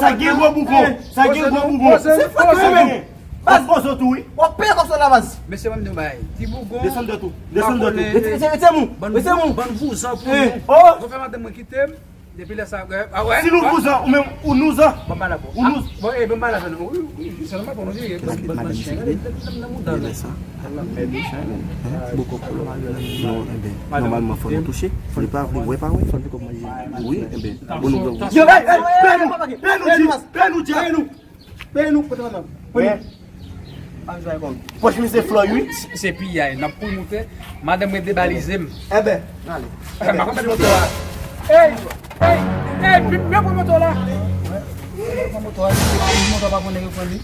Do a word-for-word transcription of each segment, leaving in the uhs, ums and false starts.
Sa gen gwo bougon. Sa gen gwo bougon. Se fòk yo menm. Baz, poze w tou, wi. W ap peye kòb sa la, baz. Mesye, ban m di yon bagay. Ti bougon. Desann dwèt ou. Desann dwèt ou. Rete, rete, rete mou. Rete mou. Bann vouzan pou nou. Oh. Mwen fè madanm mwen kite m. Depi lè sa, a wè. Si nou vouzan, ou menm, ou nouzan. Ban m pale avè w. Ou nous. Bon, e, ban m pale avè nou. Wi, wi, wi, se nòmal pou nou di, ban, ban, ban chen. Gade, nan, nan mouda nou. Sa. Ti bougon kolo. Non, enben, nòmalman, fò nou touche. Fò nou pa vle, wè pa wè. Wi, enben, bon, nou. Yo, ey, ey, peye nou, peye nou, peye nou, peye nou. Peye nou, kote madanm? Peye nou. Pa jwe avè m. Pòch misye flò, wi. Se, se piyay, n ap kouri moute. Madanm mwen debalize m. Enben, n ale. Enben, m ap pran moto a. Ey, ey, ey, men pran moto la. Pran moto a, moto a pa konnen yo pran li.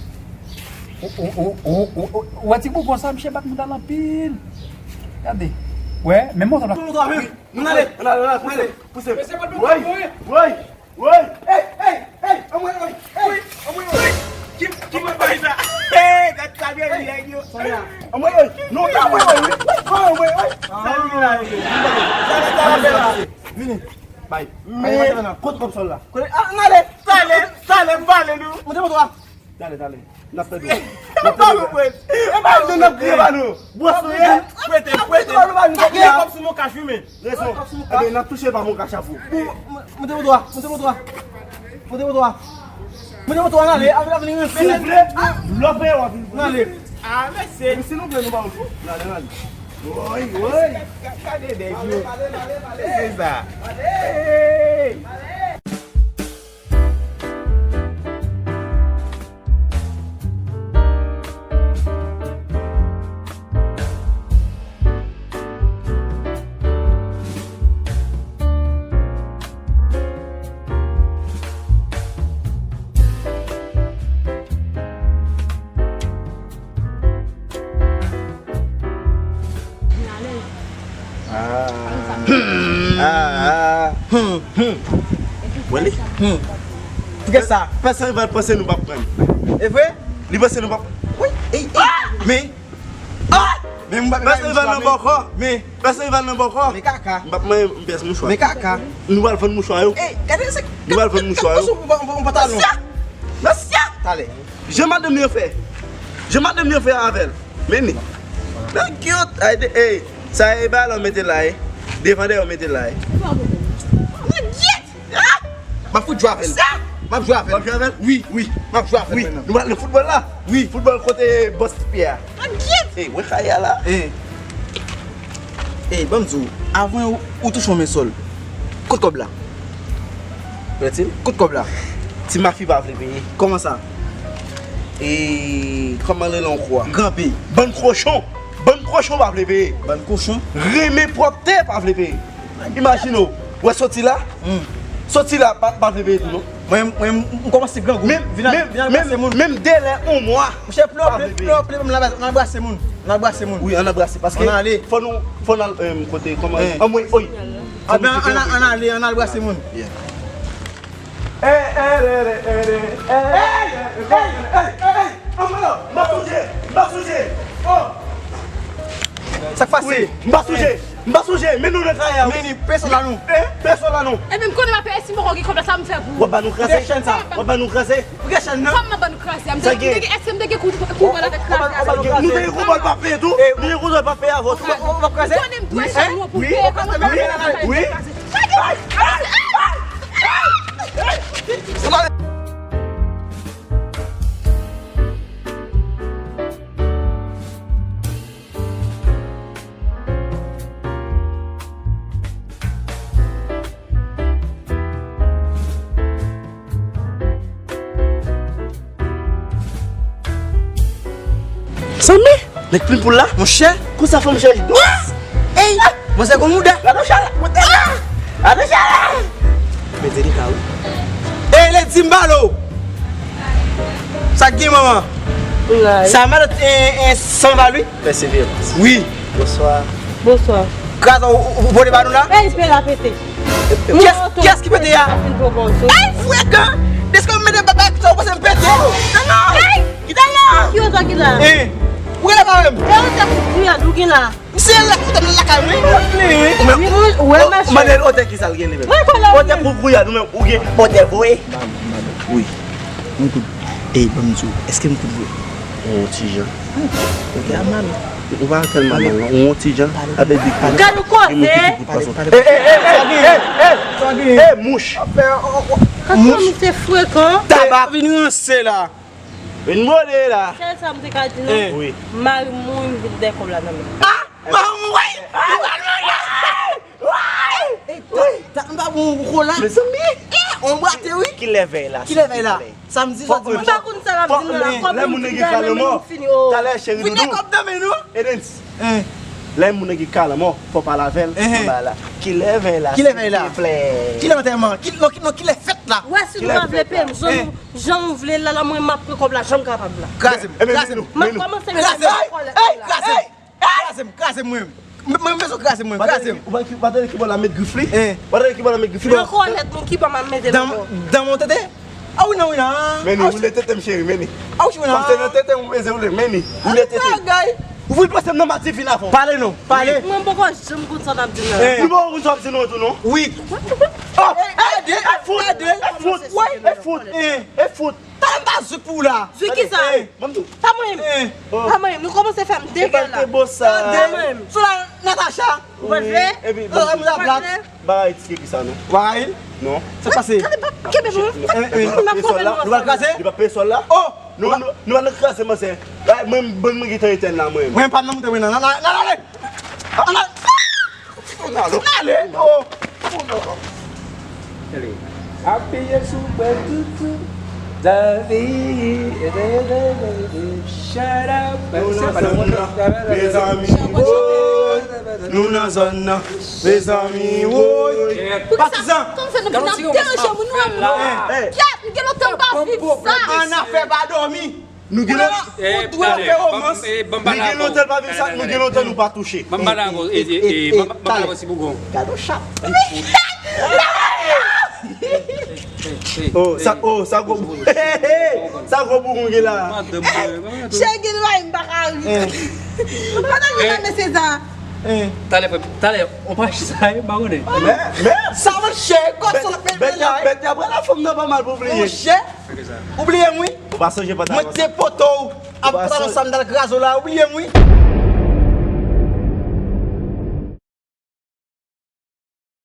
O, o, o, o, o, o, wè ti bougon sa, misye bat mouda l anpil. Gade. Wè, men moto la. Pran moto a, wi. Nou ale, nou ale, nou ale, pouse, pouse. Woy, woy, woy. Ey, ey, ey, anmwey, woy. Ey, anmwey, woy. Ki, ki mwen bay sa? Ey, gad sa byen li nèg yo. Anmwey, woy. Non, anmwey, woy. Anmwey, woy. Sa li la, li. Sa li la, sa li la. Vini. Bay. Men. Bay, bay, bay, kote kòb sa la? Kote, ah, nou ale. Talè, talè, m pale nou. Monte moto a. Talè, talè. N ap pèdi. N ap pèdi. E pa nou n ap kriye pa nou. Bwòs nou ye. Prete, prete. Gen kòb sou mon kach wi men. Rezon. Ebyen, n ap touche pa mon kach avou. Monte moto a, monte moto a. Monte moto a. Monte moto a, n ale. Avè, avè, n ale. Si w vle, lè w peye w ap vin. N ale. Ah, mesye. Men si nou vle, nou ba w tou. N ale, n ale. Woy, woy. Gade nèg yo. Se sa. Hey. Ah. Ah, ah. Hmm, hmm. Wè li? Hmm. Poukisa? Pèsonn va panse nou p ap pran. E vre? Li panse nou p ap. Wi, ey, ey. Men. Ah! Men m pa. Pèsonn va nan bòkò. Men. Pèsonn va nan bòkò. Men kaka. M p ap manyen pyès mouchwa. Men kaka. Nou pral vann mouchwa yo. Ey, gade se. Nou pral vann mouchwa yo. Yon pantalon. Mesye! Talè. Jan madanm yo fè. Jan madanm yo fè avè l. Men ni. Nan cute. Ay, de, ey. Sa e ba la mete la, e. Devan dèyè w mete l la, wi. Mwen gyèt! Ah! M ap fout jwe avè l. Sa! M ap jwe avè l. W ap jwe avè l? Wi, wi. M ap jwe avè l. Wi. Nou pral nan foutbòl la? Wi. Foutbòl kote bòs pye a. Mwen gyèt! Ey, wè kay a la. Ey. Ey, ban m di w, avan ou, ou touche yon men sòl. Kot kòb la? Rete. Kot kòb la? Ti mafi pa vle peye. Kòman sa? E kòman rele ankò a? Gran P. Bann kochon! Bann kochon pa vle peye. Bann kochon? Renmen pwòpte pa vle peye. Imajine w, wè soti la? Hmm. Soti la pa, pa vle peye tou non. Mwen, mwen, m kòmanse grangou. Menm, vin al, menm, vin al menm, brase moun. Menm delè yon mwa. Monchè, plè, pa vle peye. Plè, plè, plè, ann al brase moun. Ann al brase moun. Wi, ann al brase. Paske ann ale. Fò nou, fò n al, em, kote, kòman? Eh. Anmwey, oy. Ann, ann, ann ale, ann al brase moun. Yeah. Ey, ey, ey, ey, ey, ey, ey, ey, ey, ey, ey, anmwey, m pa sonje, m pa sonje. Oh. Sa k pase? Wi, m pa sonje. M pa sonje, men nou nan kay la. Men ni pèsòn la nou. Eh, pèsòn la nou. Ebyen, m konnen m ap peye si m poko gen kòb la, sa m fè pou ou? W ap ba nou kraze? Pou ki chèn sa? W ap ba nou kraze? Pou ki chèn nan? Kòman m ap ba nou kraze a? M te, m te gen, èske m te gen kou, kou wè l avèk kraze a? Nou te gen kou wè l pa peye tou? Nou te gen kou wè l pa peye avè w tou? Ou p ap kraze? Konnen m twò chèn nou pou peye, kòman m ap peye kraze? Wi. Zanmi! Nèg plim poul la? Monchè! Konsa fanm chèch dous! Ey! Manzè gon mouda! Gade chala! Gade chala! Men delika wi. Ey, Lady Mbalo! Sa k gen manman? Sa malòt en, en sanval wi. Pèseverans. Wi. Bonswa. Bonswa. Kraz ou, ou, ou pote ba nou la? Ey, pè la pete. Kiyès, kiyès ki pete a? Ey, frekan! Deske m mete baba sa ou panse m pete? Non, non! Ey! Kite la! Ki oto ki la? Eh, ou rele pa menm? E oto pou kouyad ou gen la? Misye lè kote m lakay mwen. Wi, wi, wi, mache. Mande l otè ki sa l gen li menm. Mwen konnen. Otè pou kouyad ou menm, ou gen otè voye. Wi. Mwen kout. Ey, ban m di w, èske m kout vre? Yon ti jan. Ou gen mal. Ou pa tèlman mal non, yon ti jan. Avèk big pale. Gad ou koze. Ey, ey, ey, ey, ey, ey, mouch. Mouch. Misye frekan. Tabak. Vin ranse la. Vin mode la. Sèl sa m te ka di nou, mari moun vin dèkò la nan men. Ah! Mari moun, wi! Wi! Ey, ta, ta, m pa bon ou kola. Mezanmi! Eh, on bwate, wi. Kilè vèy la? Kilè vèy la? Samdi, jodi, dimanch. M pa konn sa l ap di nou la. Kòb li m fin nan men m fini, oh. Talè, cheri doudou. Vin nan kòb nan men nou. Edens. Lè moun nan gen kalanmò, fò w pale avè l, nan bagay la. Kilè vèy la, silvouplè? Kilè antèman? Ki, non, ki, non, kilè fèt la? Wè, si nou pa vle peye m, jan nou, jan nou vle la, la, mwen, m ap pran kòb la, jan m kapab la. Kraze m, kraze m. M ap kòmanse mete kòlèt la. Kraze m, kraze m, mwen. Mwen, mwen bezwen kraze m, mwen, kraze m. Ou pa tande ki bò l ap met grif li? Ou pa tande ki bò l ap met grif li? Nan kòlèt mwen, ki bò m ap mete l ankò? Dan, dan mon tete? A wi, non, wi, non. Men ni, woule tete m, cheri, men ni. A wi, non. Kòm se nan tete m ou bezwen woule, men ni. Woule tete. Bagay. Ou vin panse m nan mati vin avè w. Pale non, pale. Mwen poko janm konn sa w t ap di m nan. Ou poko konn sa w ap di non tou non. Wi. Oh, e fout, e fout, e fout, e fout. Talè m pa zwi pou ou la. Zwi kisa? Ban m di w. Pa mwen menm. Pa mwen menm. Nou kòmanse fè m degè la. Pa mwen menm. Sou la Natacha. Ou pa vle? Epi ban m di w. Bagay ti ki sa non. Bagay? Non. Sa k pase? Kenbe m non. Nou pral kraze? Nou pral kraze? Li pa peye sòl la? Oh! Nou, nou, nou pa nan kraze manzè. Mwen, mwen, mwen gen tan etèn la mwen. Mwen pa nan moute mwen nan. Nan, nan, nan, nan. Nan, nan. Nan, ale. Oh. Apiye sou bwè toutou. David, shut up. Nou nan zòn nan, mezanmi. Nou nan zòn nan, mezanmi. Woy. Patizan. Kòm fè nou vin ap deranje moun, nou ap nou. Kèt, nou gen lontan pa viv sa. Annafè pa dòmi. Nou gen lontan, ou dwe fè romans. Nou gen lontan pa viv sa, nou gen lontan nou pa touche. Ban m pale ankò, e, e, e, ban m pale ankò ti bougon. Gade yon chat. Oh, sa, oh, sa gwo bougon. Sa gwo bougon gen la. Chè gen la, m pa ka ri. Pandan nou nan mesye sa. Talè, frè, talè, on pa chita, e, pa konnen. Men, men. Sa, monchè, kòb sa l ap mete la. Bèt y ap pran la fanm nan pa mal pou bliye. Monchè. Ou bliye m wi. Ou pa sonje pantalon sa? Mwen te poto w ap pantalon sa m t al kraze w la, ou bliye m wi.